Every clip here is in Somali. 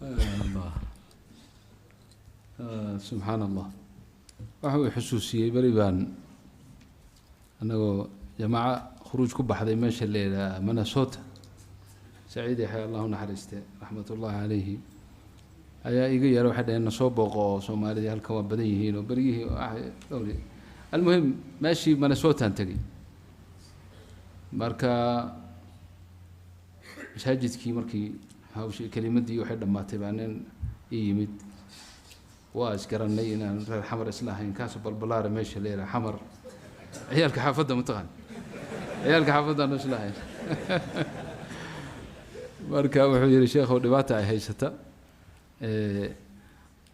Allah, subxaan Allah. Waxa uu xusuusiyey beri baan annagoo jamaaco khuruuj ku baxday meesha la yidhaha Minnesota. Saciid Yaxya, Allahu naxariiste, raxmat ullahi calayhi, ayaa iga yeera. Waxay dhaheen, "Nasoo booqo oo Soomaalidii halkan waa badan yihiin." Oo beryihii dhowr. Almuhim, meeshii Minnesotaan tegey. Marka masaajidkii markii hawshii kelimadii waxay dhammaatay baa nin ii yimid. Waa isgaranay inaan reer Xamar isla ahayn, kaas balbalaara meesha la yidhaha Xamar, ciyaalka xaafadda mataqaan, ciyaalka xaafaddaanu isla ahayn. Marka wuxuu yihi, "Sheekhow, dhibaata ay haysata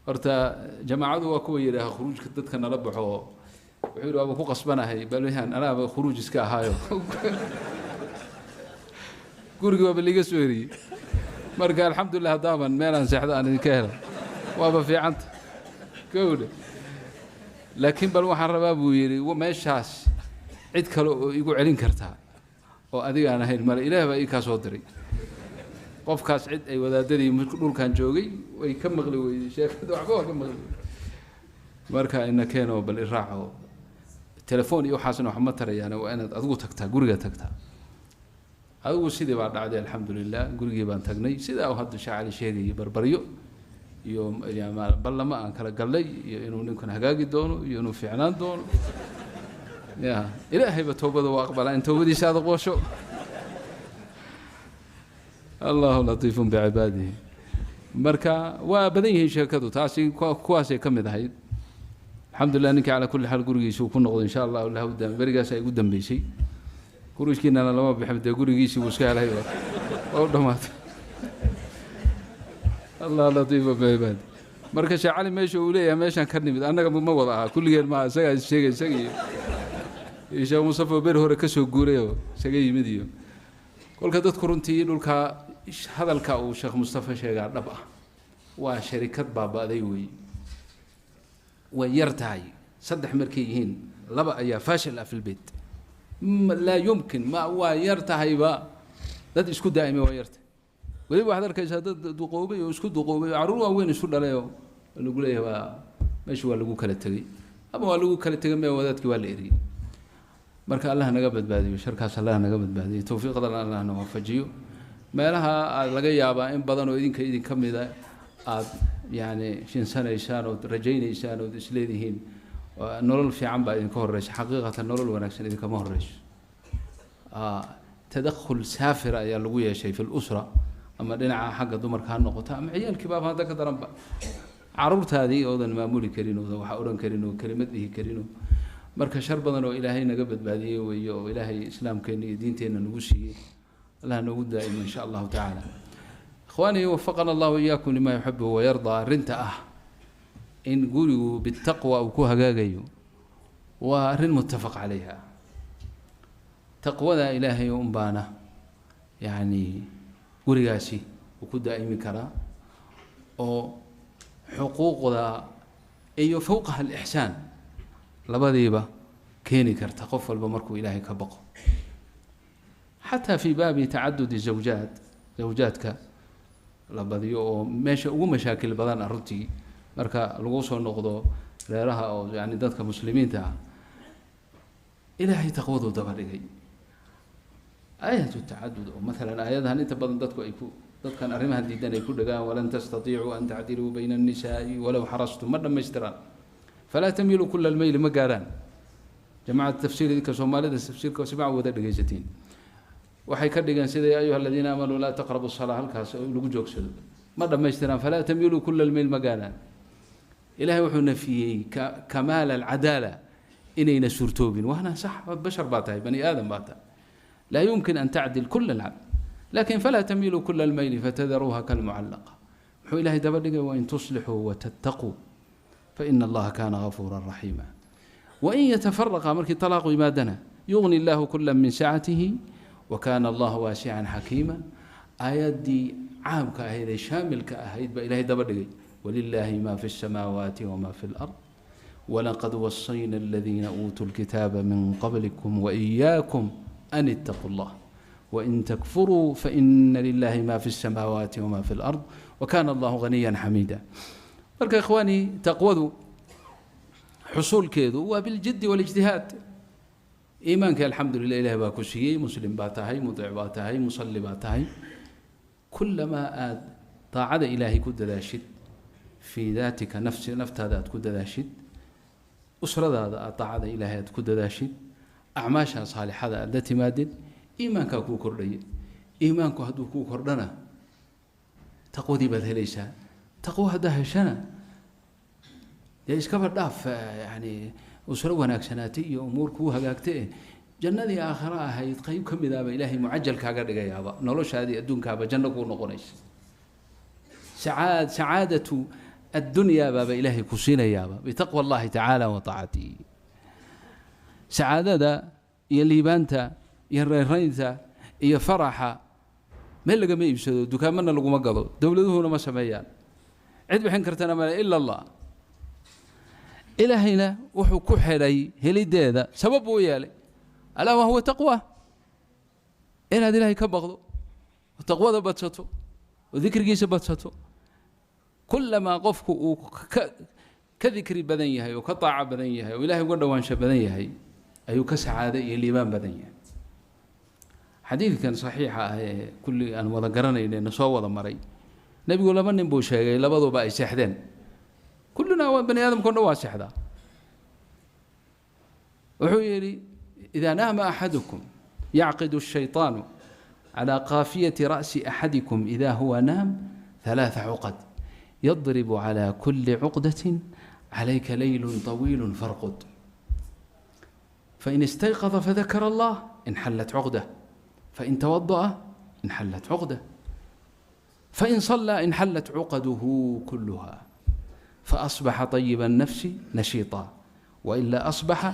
horta jamaacadu waa kuwa yidhaaha khuruujka dadka nala baxo." Wuxuu yidhi, "Waaba ku qasbanahay balyahan, anaaba khuruuj iska ahaayo, gurigii waaba liiga soo eriyey. Marka alxamdulilah, haddaaban meelaan seexdo aan idinka helo, waaba fiicanta gowdhe. Laakiin bal waxaan rabaa," buu yidhi, "meeshaas cid kale oo igu celin kartaa oo adiga aan ahayn male. Ilaah baa ii kaa soo diray." Qofkaas cid ay wadaadadii dhulkan joogay way ka maqli weyday sheekada, waxba waa ka maqli weyday. Marka ina keenoo bal iraaco, telefoon iyo waxaasna wax ma tarayaana, waa inaad adigu tagtaa, guriga tagtaa adigu." Sidii baa dhacday, alxamdulilah. Gurigii baan tagnay, sidaa uu hadda Sheekh Cali sheegayay, barbaryo iyo ballamo aan kala gallay iyo inuu ninkan hagaagi doono iyo inuu fiicnaan doono. Ya Ilaahayba toobada waa aqbalaa in toobadiisa aad aqbasho. Allahu latiifun bicibaadihi. Marka waa badan yihiin sheekadu, taasi kuwaasay ka mid ahayd. Alxamdulilah, ninkii calaa kulli xaal gurigiisa uu ku noqdo, insha Allahu lahu. Berigaas ay ugu dambeysay. Gurigiinana lama bixin dee, gurigiisii buu iska helay, waa u dhamaatay. Allah latiifa bicibaadi. Marka Sheekh Cali meesha uu leeyahay meeshaan ka nimid, annaga ma wada aha, kulligeen maaha, isagaa is sheegay, isaga iyo Sheekh Mustafa beri hore ka soo guurayoo isaga yimid. Iyo kolka dadku runtii dhulkaa hadalka uu Sheekh Mustafa sheegaa dhab ah, waa sharikad baaba'day weeye. Way yar tahay, saddex markay yihiin laba ayaa faashil ah fi lbeyt. Laa yumkin, ma waa yar tahayba dad isku daa'imay, waa yar tahay. Weliba waxaad arkaysaa dad duqoobay oo isku duqoobay oo carruur waaweyn isu dhalay oo lagu leeyahay waa meesha waa lagu kala tegey, ama waa lagu kala tegay mee, wadaadkii waa la eriyey. Marka Allah naga badbaadiyo sharkaas, Allah naga badbaadiyo, towfiiqdana Allah na waafajiyo. Meelaha aad laga yaabaa in badan oo idinka idinka mida aad yacni shinsanaysaan ood rajaynaysaan ood isleedihiin nolol fiican baa idinka horeysa, xaqiiqatan nolol wanaagsan idinkama horeyso. Tadakhul saafira ayaa lagu yeeshay fi lusra, ama dhinaca xagga dumarka ha noqoto ama ciyaalkii baaba hadda ka daranba, caruurtaadii oodan maamuli karin, oodan wax odhan karin oo kelimad dhihi karin. Oo marka shar badan oo Ilaahay naga badbaadiyey weeye, oo Ilaahay islaamkeenna iyo diinteenna nagu siiyey. Allah noogu daa'imo, insha Allahu tacaala. Ikhwaanii, wafaqana Allahu iyaakum lima yuxibu wayardaa. Arrinta ah in gurigu bitaqwa uu ku hagaagayo waa arrin muttafaq calayha. Taqwada Ilaahay unbaana yacni gurigaasi uu ku daa'imi karaa, oo xuquuqda iyo fowqaha alixsaan labadiiba keeni karta qof walba markuu Ilaahay ka baqo. Xataa fi baabi tacadudi zawjaat, zawjaadka la badiyo oo meesha ugu mashaakil badan ah runtii marka lagu soo noqdo reeraha oo yani dadka muslimiinta ah, Ilaahay taqwaduu daba dhigay aayatu tacadud. Oo maalan aayadahan inta badan dadku ay ku dadkan arrimahan diidan ay ku dhagaan, "Walan tastatiicuu an tacdiluu bayna annisaai walow xarastum," ma dhammaystiraan. "Falaa tamiiluu kula almayli" ma gaarhaan. Jamacada tafsiir, idinka Soomaalida tafsiirka si fiican wada dhegaysatiin, waxay ka dhigeen sida "yaa ayuha aladiina aamanuu laa taqrabu salaa", halkaas lagu joogsado. Ma dhammaystiraan, "falaa tamiiluu kula almayl" ma gaarhaan. Ilahay wuxuu nafiyey kamaal alcadaala inayna suurtoobin, waana sax, bashar baa tahay, bani aadam baa tahay, laa yumkin an tacdil kula alcadl. Lakin "falaa tamiiluu kula almayli fatadaruuha kalmucallaqa" muxuu Ilahay daba dhigay? "Wain tuslixuu watattaquu faina Allaha kaana gafuura raxiima. Wain yatafaraqa," markii talaaqu yimaadana, "yugni Allahu kula min sacatihi wakana Allahu waasican xakiima." Aayaddii caamka ahayd ee shaamilka ahayd baa Ilahay daba dhigay, "walilaahi ma fi الsamaawaati wma fi اlard walaqad wasayna aladiina uutuu lkitaaba min qablikum waإiyaakum an itaquu Allah." Wain takfuruu faina lilahi ma fi الsamaawaati wma fi اlard wakana allahu ganiya xamiida. Marka ikhwaani, taqwadu xusuulkeedu waa biljidi waاlijtihaad. Iimaanka, alxamdu lilah, ilahi baa ku siiyey, muslim baa tahay, mudic baa tahay, musalli baa tahay. Kulamaa aada daacada Ilaahay ku dadaashid fii daatika, nafsi naftaada aad ku dadaashid, usradaada aad daacada Ilaahay aad ku dadaashid, acmaasha saalixada aad la timaadid, iimaankaa kuu kordhaya. Iimaanku hadduu kuu kordhana, taqwadii baad helaysaa. Taqwo haddaa heshana, dee iskaba dhaaf, yani usro wanaagsanaatay iyo umuur kuu hagaagta, eh, jannadii aakhare ahayd qeyb ka midaaba Ilaahay mucajal kaaga dhigayaaba, noloshaadii adduunkaaba janno kuu noqonaysa. Sacaadatu addunyaa baaba Ilaahay ku siinayaaba bitaqwa Allahi tacaala wa taacatihi. Sacaadada iyo liibaanta iyo reeraynta iyo faraxa meel lagama iibsado, dukaamana laguma gado, dowladuhuna ma sameeyaan, cid bixin kartana male ila Allah. Ilaahayna wuxuu ku xidhay helideeda sabab buu u yeelay, alaa wahuwa taqwa, inaad Ilaahay ka baqdo oo taqwada badsato oo dikrigiisa badsato. Kulamaa qofku uu ka dikri badan yahay oo ka taaco badan yahay oo Ilahay uga dhowaansho badan yahay, ayuu ka sacaado iyo liibaan badan yahay. Xadiidkan saxiixa ah ee kulli aan wada garanayne na soo wada maray, Nebigu laba nin buu sheegay, labaduba ay seexdeen. Kullunaa waa bani aadamka o dhan waa seexdaa. Wuxuu yidhi: إida naama axadukum yacqid الshayطaanu calى qaafiyati ra'si axadikum ida huwa naam ثalaaثa cuqad, yadrib calى kuli cuqdaة calayka leyl طawiil farqud, fain istayqada fadakara allah inxallat cuqdah, fain tawadaأa inxallat cuqdah, fain صلى inxallat cuqaduhu kuluha, faأصbaxa طayiba الnafsi nashiiطa, wailaa أصbaxa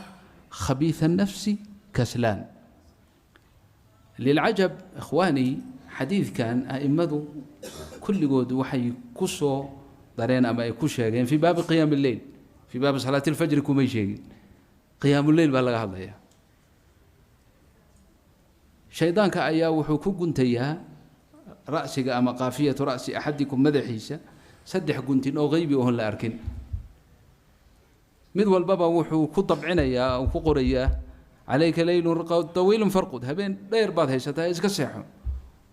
khabiiثa الnafsi kaslaan. Lilcajab, ikhwaani, xadiidkan a'immadu kulligood waxay ku soo dareen ama ay ku sheegeen fii baabi qiyaam اleyl, fii baabi salaati اlfajri kumay sheegin. Qiyaamuleyl baa laga hadlaya. Shaydaanka ayaa wuxuu ku guntayaa ra'siga ama qaafiyatu ra'si axadikum, madaxiisa, saddex guntin oo qeybi oon la arkin. Mid walbaba wuxuu ku dabcinayaa oo ku qorayaa: calayka leylun tawiilun farqud, habeen dheer baad haysataa, iska seexo.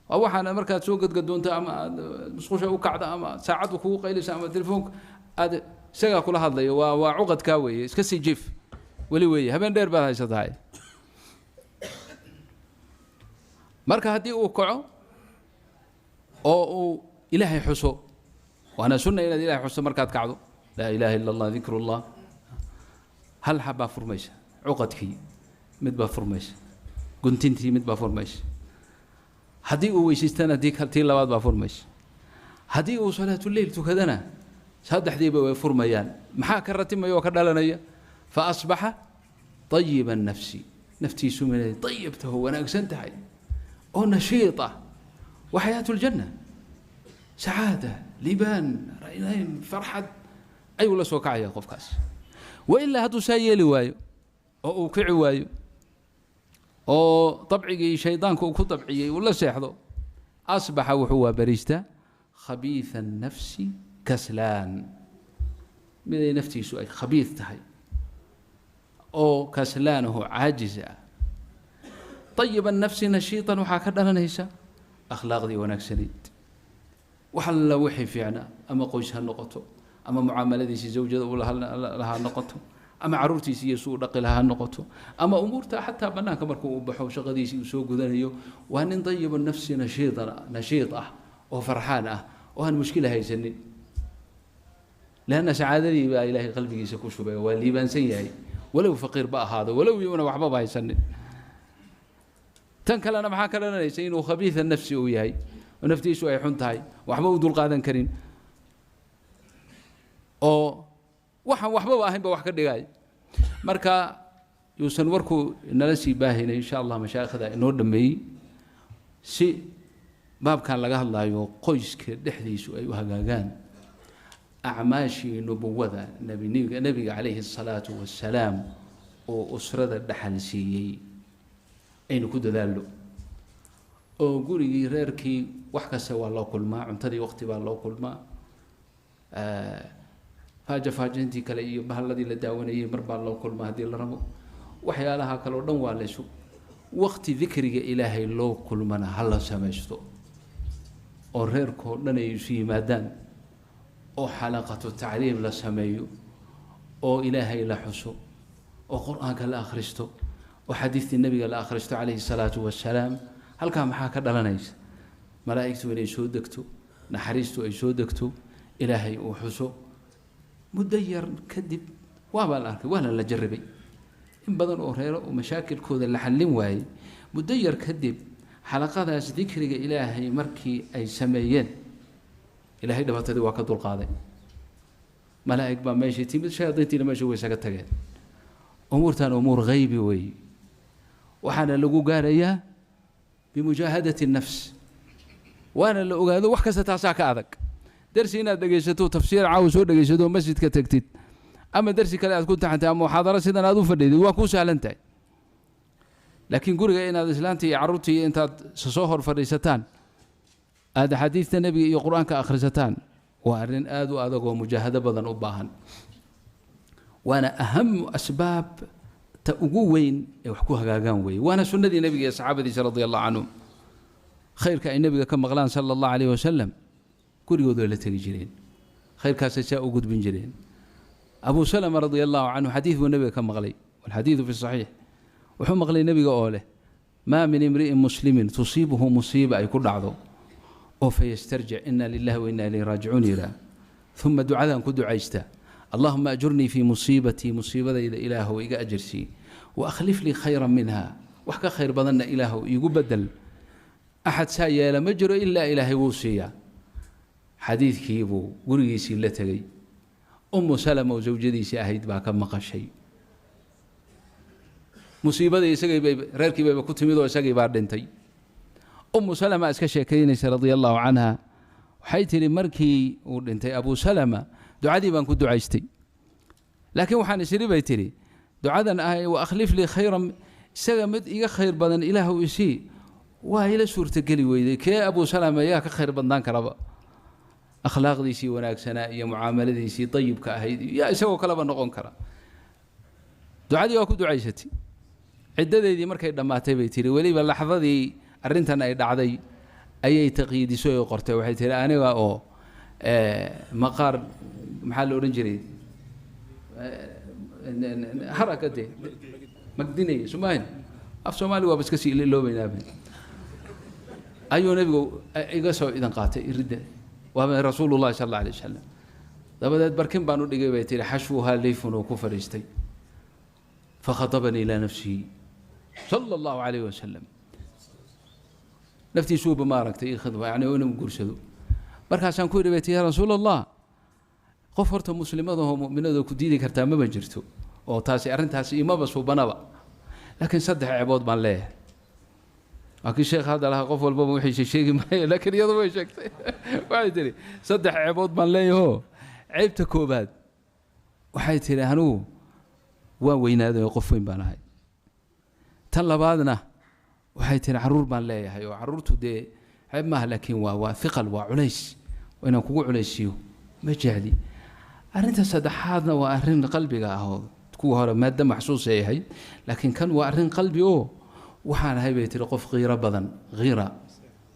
Waa waxaana markaad soo gadgadoonto ama aad musqusha u kacda ama saacaddu kugu qaylaysa ama telefoonka aad isagaa kula hadlayo, waa cuqadkaa weeye, iska sii jiif weli weeye, habeen dheer baad haysataa. Marka haddii uu kaco oo uu Ilaahay xuso, waana sunna inaad Ilahay xusto markaad kacdo, laa ilaha ila Allah, dikru llah, hal xabbaa furmaysa, cuqadkii mid baa furmaysa, guntintii mid baa furmaysa. Haddii uu weysaystana tii labaad baa furmaysa. Haddii uu salaatuleyl tukadana, saddexdiiba way furmayaan. Maxaa ka ratimaya oo ka dhalanaya? Fa asbaxa ayiba nafsi, naftiisu minay ayib taho, wanaagsan tahay oo nashiid ah, wa xayaatu ljanna, sacaada, liibaan, raynayn, farxad ayuu la soo kacaya qofkaas. Wailaa hadduu saa yeeli waayo oo uu kici waayo oo dabcigii shaydaanku uu ku dabciyey uu la seexdo, asbaxa wuxuu waabariistaa khabiiثa الnafsi kaslaan, miday naftiisu ay khabiid tahay oo kaslaanaho caajis ah. طayiba الnafsi nashiiطan waxaa ka dhalanaysa akhlaaqdii wanaagsanayd, wax alla wixii fiicnaa, ama qoys ha noqoto, ama mucaamaladiisii zawjada uu lahaa noqoto, ama caruurtiisi iyo su u dhaqi lahaa ha noqoto, ama umuurta xataa banaanka markuu u baxo shaqadiisii uu soo gudanayo, waa nin dayibu nafsi nashiidan, nashiid ah oo farxaan ah oo aan mushkila haysanin, leanna sacaadadii baa Ilaahay qalbigiisa ku shubay, waa liibaansan yahay, walow faqiir ba ahaado, walow yuuna waxbaba haysanin. Tan kalena maxaa ka dhalanaysa? Inuu khabiida nafsi uu yahay oo naftiisu ay xun tahay, waxba u dulqaadan karin oo waxaan waxbaba ahayn ba wax ka dhigay. Marka yuusan warku nala sii baahaynay, insha Allah mashaayikhda inoo dhameeyey si baabkan laga hadlaayo qoyska dhexdiisu ay u hagaagaan. Acmaashii nubuwada nabiniga, Nebiga calayhi الsalaatu wassalaam oo usrada dhaxal siiyey, aynu ku dadaalno. Oo gurigii reerkii wax kasta waa loo kulmaa, cuntadii waqti baa loo kulmaa, faaja faajintii kale iyo bahalladii la daawanayay mar baa loo kulmaa haddii la rabo, waxyaalaha kale oo dhan waa laysu. Waqti dikriga Ilaahay loo kulmana ha la samaysto, oo reerkoo dhan ay isu yimaadaan, oo xalaqatu tacliim la sameeyo, oo Ilaahay la xuso, oo Qur-aanka la akhristo, oo xadiistii Nebiga la akhristo calayhi salaatu wasalaam. Halkaa maxaa ka dhalanaysa? Malaa'igtu inay soo degto, naxariistu ay soo degto, Ilaahay uu xuso. Muddo yar kadib waabaa la arkay, waana la jarribay in badan oo reero oo mashaakilkooda la xallin waayey. Muddo yar kadib xalaqadaas dikriga Ilaahay markii ay sameeyeen, Ilaahay dhibaatadii waa ka dulqaaday. Malaa'ig baa meeshay timid, shayaadiintiina meesha way isaga tageen. Umuurtan umuur haybi weeye, waxaana lagu gaarayaa bimujaahadati nafs, waana la ogaado wax kasta taasaa ka adag. Darsi inaad dhegaysato, tafsiir caawa soo dhegaysato, masjidka tagtid, ama darsi kale aad ku taxantay, ama muxaadaro sidan aad u fadhidid, waa kuu sahlan tahay. Laakiin guriga inaad islaantii iyo carruurtii intaad soo hor fadhiisataan aada axaadiista Nebiga iyo Qur-aanka akhrisataan waa arrin aada u adag oo mujaahado badan u baahan, waana ahamu asbaab ta ugu weyn ee wax ku hagaagaan weeye. Waana sunnadii Nebiga iyo saxaabadiisa radia Allahu canhum. Khayrka ay Nebiga ka maqlaan sala Allahu calayh wasalam gurigooda way la tegi jireen, khayrkaasay saa u gudbin jireen. Abu Salama radia Allahu canhu xadiid buu Nebiga ka maqlay, walxadiidu fi saxiix. Wuxuu maqlay Nebiga oo leh: maa min imri'in muslimin tusiibuhu musiiba, ay ku dhacdo oo fayastarjic ina lilahi wa inna ilayhi raajicuun yihaa, uma ducadan ku ducaysta: allahuma ajurnii fii musiibatii, musiibadayda Ilaahow iga ajarsii, wa akhlif lii khayran minha, wax ka khayr badanna Ilaahow iigu bedel. Axad saa yeela ma jiro ilaa Ilaahay wuu siiyaa. Xadiidkii buu gurigiisii la tegey. Umu Salama oo zawjadiisii ahayd baa ka maqashay. Musiibadii isagii bay reerkii bayba ku timid oo isagii baa dhintay. Umu Salama iska sheekaynaysa radia Allahu canha, waxay tidhi: markii uu dhintay Abu Salama ducadii baan ku ducaystay, laakiin waxaan isiri, bay tidhi, ducadan ah wa akhlif lii khayran, isaga mid iga khayr badan Ilaahu isii, waa ila suurtogeli weyday. Kee Abu Salama yaa ka khayr badnaan karaba? Akhlaaqdiisii wanaagsanaa iyo mucaamaladiisii dayibka ahayd yaa isagoo kaleba noqon kara? Ducadii waa ku ducaysatay. Ciddadeedii markay dhammaatay, bay tihi, weliba laxdadii arrintan ay dhacday ayay taqyiidisay oo qortay. Waxay tihi: aniga oo maqaar, maxaa la odhan jiray, haragga dee magdinaya somahin, af Soomaali waaba iska sii iloobaynaaba, ayuu Nebigu iga soo idan qaatay iridda, waaba Rasuulullahi sal alla alay wasalam. Dabadeed barkin baan u dhigay, bay tihi, xashwuhaa leyfun, oo ku fadhiistay. Fakhatabanii ilaa nafsihi sala Allahu calayh wasalam, naftiisuuba maaragtay ii khidba, yani inuu guursado. Markaasaan ku yidhi, bay tihi, yaa Rasuul Allah, qof horta muslimadahoo mu'minadoo ku diidi kartaa maba jirto, oo taasi arrintaasi imaba suubanaba, laakiin saddex ceebood baan leeyahay. Waa kii sheekh hadda lahaa qof walbaba wixiisa sheegi maayo, laakiin iyadu way sheegtay. Waxay tihi: saddex ceebood baan leeyahoo. Ceebta koobaad, waxay tihi, anigu waan weynaaday oo qof weyn baan ahay. Tan labaadna, waxay tihi, carruur baan leeyahay, oo carruurtu dee ceeb maaha, laakiin waa hiqal, waa culays, oo inaan kugu culaysiiyo ma jecli. Arrinta saddexaadna waa arrin qalbiga ah, oo kuwa hore maaddo maxsuus ay ahayd, laakiin kan waa arrin qalbi oo waxaan ahay, bay tihi, qof khiiro badan, khiira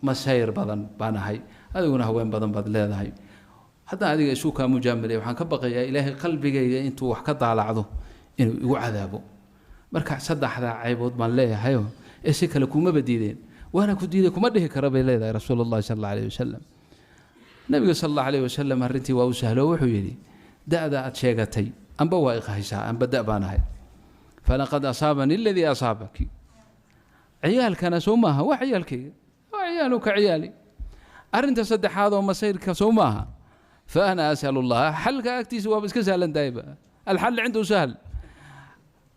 masayr badan baan ahay. Adiguna haween badan baad leedahay. Haddaan adiga isu kaa mujaamalay, waxaan ka baqayaa Ilaahay qalbigayga intuu wax ka daalacdo inuu igu cadaabo. Marka saddexdaa caybood baan leeyahayo, ee si kale kumaba diideen, waana ku diiday kuma dhihi kara, bay leedahay Rasuul Allahi sal alla alayh wasalam. Nabiga sal allahu alayh wasalam arrintii waa u sahlo. Wuxuu yidhi: da'da aad sheegatay amba waa iqahaysaa, amba da' baan ahay, falaqad asaabani aladii asaabaki. Ciyaalkana soo maaha, waa ciyaalkayga, waa ciyaaluka ciyaali. Arrinta saddexaad oo masayrka soo maaha, fa ana as'alu Allah. Xalka agtiisa waaba iska sahlan tahayba, alxal cindahu sahl.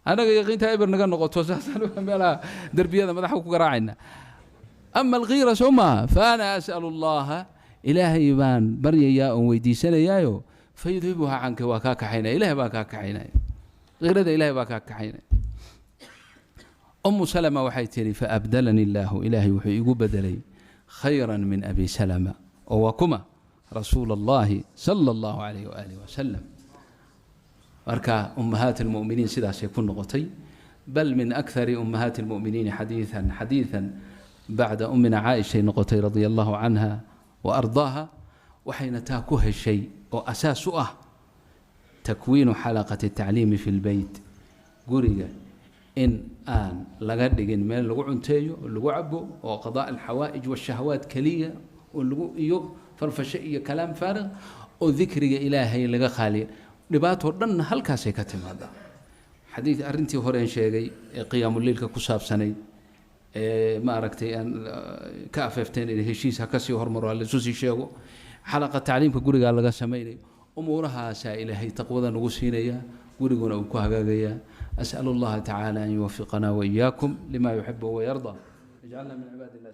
Anaga yaqiinta eber naga noqoto, saasaan meelaha derbiyada madaxa ku garaacayna. Ama alkhiira soo maaha, fa ana as'alu Allaha, Ilaahay baan baryayaa oon weydiisanayaayo, fayudhibuhaa canka, waa kaa kaxaynaya, Ilahay baa kaa kaxaynaya, khiirada Ilahay baa kaa kaxaynaya. Umu Salama waxay tihi: "Faabdalani illaahu", ilaahay wuxuu igu bedelay, "khayran min Abi Salama", oo waa kuma? Rasuula Allahi sala Allahu calayh waaalih wasalam. Marka ummahaat almu'miniin sidaasay ku noqotay, bal min akthari ummahaati almu'miniin xadiidan bacda ummina Caaishay noqotay, radia Allahu canha wa ardaaha. Waxayna taa ku heshay oo asaas u ah takwiinu xalaqati tacliimi fi lbeyt, guriga in aan laga dhigin meel lagu cunteeyo oo lagu cabo oo qadaa alxawaa'ij washahawaat keliya oo lagu iyo farfasho iyo kalaam faariq oo dikriga Ilaahay laga khaaliya. Dhibaatoo dhanna halkaasay ka timaadaa. Xadiid arrintii horeen sheegay ee qiyaamuleylka ku saabsanayd ee maaragtay aan ka afeefteen in heshiis ha kasii hormaro, ha laisu sii sheego, xalaqa tacliimka gurigaa laga samaynayo, umuurahaasaa Ilaahay taqwada nagu siinaya, guriguna uu ku hagaagayaa. As'al Allaha tacaala an yuwafiqana waiyaakum lima yuxibu wayarda, ijcalna min cibaadi illah.